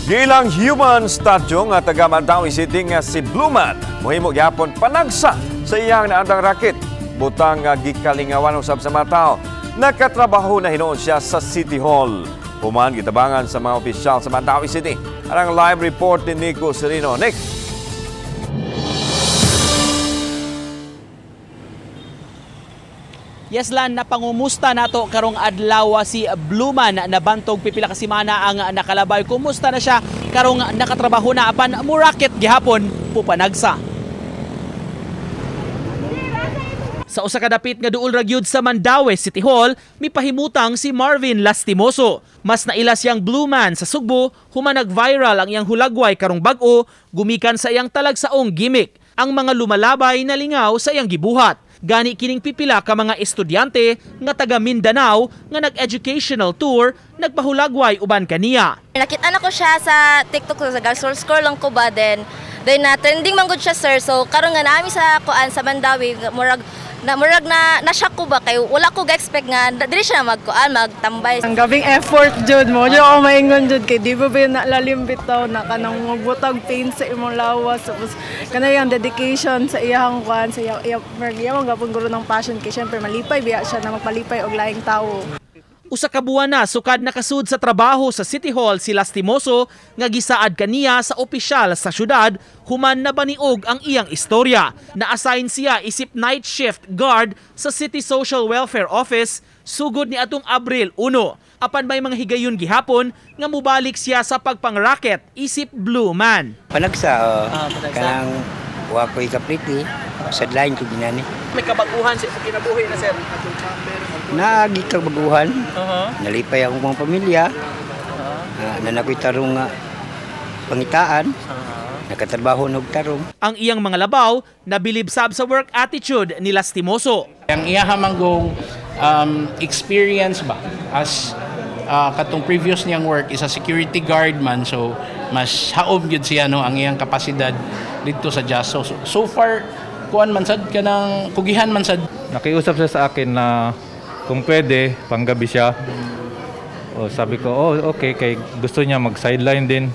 Gilang human statue nga taga Mandaue City nga si Bluman mohimo gyapon panagsa sa iyang naandang racket. Butang nga gikalingawan usab sa mga tao. Nakatrabaho na hinuon siya sa City Hall. Human gitabangan sa mga opisyal sa Mandaue City. Ang live report ni Nico Serino. Nick. Yes, Lan, napangumusta nato karong adlaw si Bluman na bantog pipila ka semana ang nakalabay. Kumusta na siya karong nakatrabaho na apan muraket gihapon pupanagsa. Sa usa ka dapit nga duol ra gyud sa Mandaue City Hall, mipahimutang si Marvin Lastimoso. Mas naila siyang Bluman sa Sugbo, human nag-viral ang iyang hulagway karong bag-o, gumikan sa iyang talagsaong gimmick. Ang mga lumalabay na lingaw sa iyang gibuhat. Gani kining pipila ka mga estudyante nga taga Mindanao nga nag-educational tour nagpahulagway uban kaniya. Nakita na ko siya sa TikTok, sa scroll scroll lang ko ba then na trending man gud siya, sir. So karon nga naami sa kuan sa Mandaue, murag na na-shock ko ba kay wala ko ga-expect nga dili siya magkuan magtambay. Ang gabing effort jud mo, jud ako maingon jud kay di ba ba lalim bitaw na kanang magbutag pain sa imong lawas, tapos kanang dedication sa iyang kuan sa iya iya gapon guro ng passion kay syempre malipay biya siya na magpalipay og laing tawo. Usa ka buwan na sukad nakasud sa trabaho sa City Hall si Lastimoso nga gisaad kaniya sa opisyal sa syudad human nabaniog ang iyang istorya. Na-assign siya isip night shift guard sa City Social Welfare Office sugod ni atong Abril 1. Apan may mga higayon gihapon nga mubalik siya sa pagpangraket isip Blue Man. Panagsa, panagsa. Kanang wa ko'y kapriti, sadline ko ginani. May kabaguhan sa kinabuhi na, sir. Naagi kabaguhan. Nalipay akong mga pamilya. Nanakoy tarong nga pangitaan. Nakatrabaho nog tarong. Ang iyang mga labaw nabilib sab sa work attitude ni Lastimoso. Ang iya manggong experience ba as katong previous niyang work is a security guard man, so mas haom gyud siya no ang iyang kapasidad dito sa Jaso. So far kuan man sad kanang kugihan man sad. Nakiusap siya sa akin na kung pwede, panggabi siya. O, sabi ko, oh, okay, kay gusto niya mag-sideline din.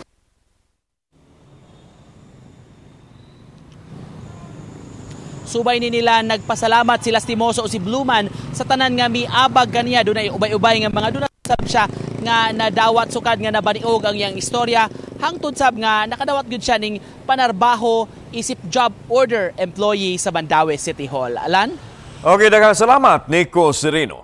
Subay ni nila nagpasalamat si Lastimoso o si Bluman sa tanan nga miabag kaniya. Dunay ubay-ubay nga mga dunay sab siya nga nadawat sukad nga nabaniog ang iyang istorya. Hangtod sab nga nakadawat gyud siya ning panarbaho isip job order employee sa Mandaue City Hall. Alan? Okay, daghang salamat, Nico Serino.